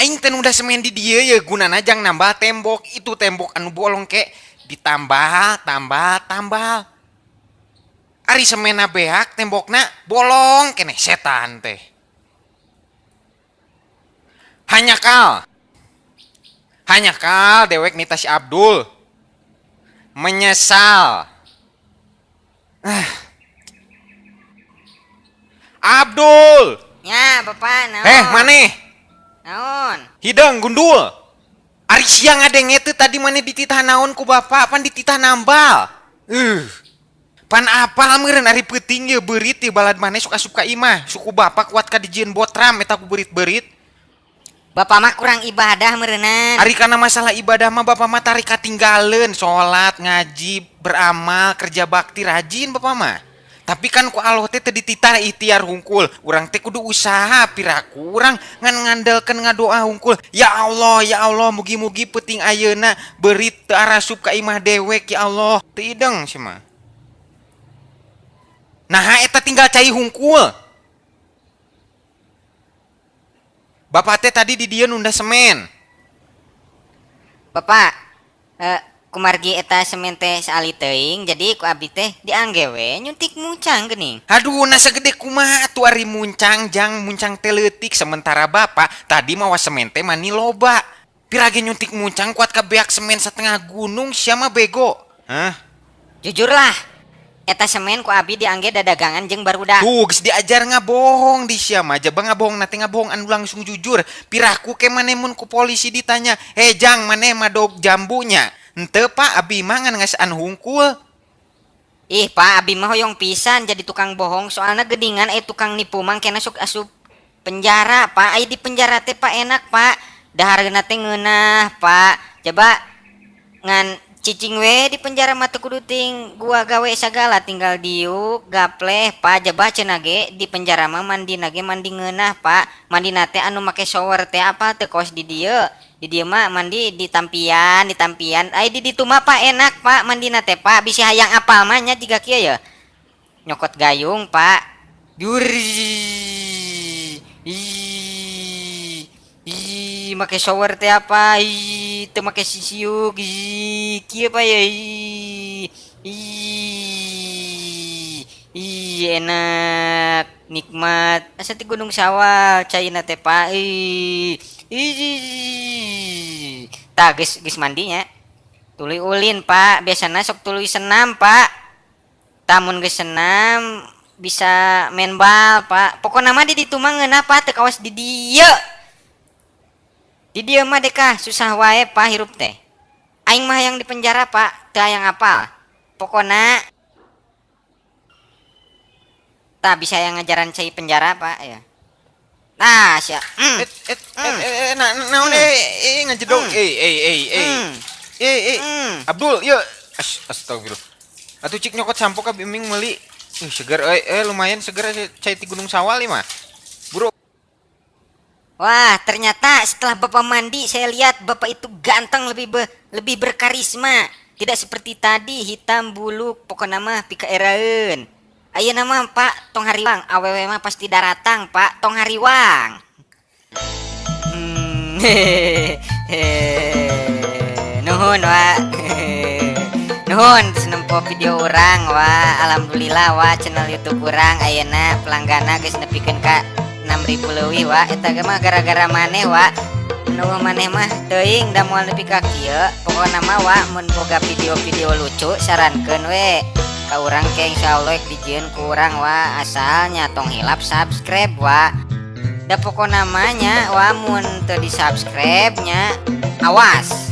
Aing teh udah semen di dieu ye gunana jang nambah tembok, itu tembok anu bolong ke ditambah, tambah, tambah. Ari semena beak tembokna bolong keneh setan teh. Hanyakal. Hanyakal dewek nita si Abdul. Menyesal. Abdul. Ya, Bapak, naon? Maneh. Naon? Hideng gundul. Ari siang ngadenge teu tadi maneh dititah naon ku bapak, pan dititah nambal. Pan apal meureun ari peuting ye beurit ye balad maneh sok asup ka imah. Suku bapak kuat ka dijieun botram eta ku beurit-beurit. Bapak mah kurang ibadah meureunnan. Ari kana masalah ibadah mah bapak mah tarik katinggaleun, salat, ngaji, beramal, kerja bakti rajin bapak mah. Tapi kan ku Allah teh teu dititah ikhtiar hungkul. Urang teh kudu usaha piraku urang ngan ngandelkeun ngadoa hungkul. Ya Allah, ya Allah, mugi-mugi peuting ayeuna beurit teu arasup ka imah dewek ya Allah. Teu ideng sia mah. Naha eta tinggal cai hungkul. Bapak teh tadi di dieu nunda semen. Bapak, kumargi eta semen teh saali teuing, jadi ku abdi teh diangge we nyuntik muncang geuning. Aduh, na sagede kumaha atuh ari muncang jang muncang teh leutik sementara bapak tadi mawa semen teh mani loba. Pirage nyuntik muncang kuat ka beak semen setengah gunung sia mah bego. Hah? Jujurlah, eta semen ku abdi diangge dadagangan jeung barudak. Tuh, geus diajar ngabohong di sia mah, jaba ngabohong na teh ngabohong anu langsung jujur. Piraku ke maneh mun ku polisi ditanya, "Hei jang, maneh madog jambunya?" Henteu Pak, abi mah ngan ngasaan hungkul. Ih Pak, abi mah hoyong pisan jadi tukang bohong, soalna geuningan tukang nipu mah kena sok asup penjara Pak. Ai di penjara teh Pak enak Pak, dahareuna teh ngeunah Pak. Coba ngan cicing we di penjara mah teu kudu ting gua gawe sagala, tinggal diuk gapleh Pak. Jaba cenah ge di penjara mah mandi nage mandi ngeunah Pak. Mandi teh anu make shower teh apa teu kos di dieu. Di dieu mah mandi di tampian, di tampian. Ai di ditu mah Pak enak Pak mandina teh Pak. Bisi hayang apal mah nya jiga kieu ye. Nyokot gayung Pak. Dur. Ih, ih, make shower teh apa? Ih, teu make sisiuk. Ih, kieu Pak ye. Ih, ih, ih, enak, nikmat. Asa ti Gunung Sawal caina teh Pak. Ih, ih. Tah geus geus mandinya. Tuluy ulin Pak, biasana sok tuluy senam Pak. Tamun geus senam bisa main bal Pak. Pokona mah di ditu mah ngeunah Pak, teu kawas di dieu. Di dieu mah dekah susah wae Pak hirup teh. Aing mah yang di penjara Pak, teu hayang apal. Pokona tah bisa yang ngajaran cai penjara Pak ya. Nah, sia. Nah, naon ngajedog. Abdul, yeuh. Astagfirullah. Atuh cik nyokot sampo ka biming meuli. Seger euy, lumayan seger cai ti Gunung Sawal ieu mah. Bro. Wah, ternyata setelah Bapak mandi saya lihat Bapak itu ganteng, lebih berkarisma. Tidak seperti tadi hitam buluk, pokona mah pikaeraeun. Ayeuna mah Pak tong hariwang, awewe mah pasti daratang Pak, tong hariwang. Nuhun Wak. Nuhun nempo video urang Wak. Alhamdulillah Wak, channel YouTube urang ayeuna pelangganna geus nepikeun ka 6.000 leuwih Wak. Eta ge mah gara-gara maneh Wak. Nu maneh mah teuing da moal nepi ka kieu. Pokona mah Wak mun boga video-video lucu sarankeun we ka urang ke insyaallah dijieun ku urang Wak. Asalnya tong hilap subscribe Wak. Da pokona mah nya Wak mun teu di-subscribe nya awas.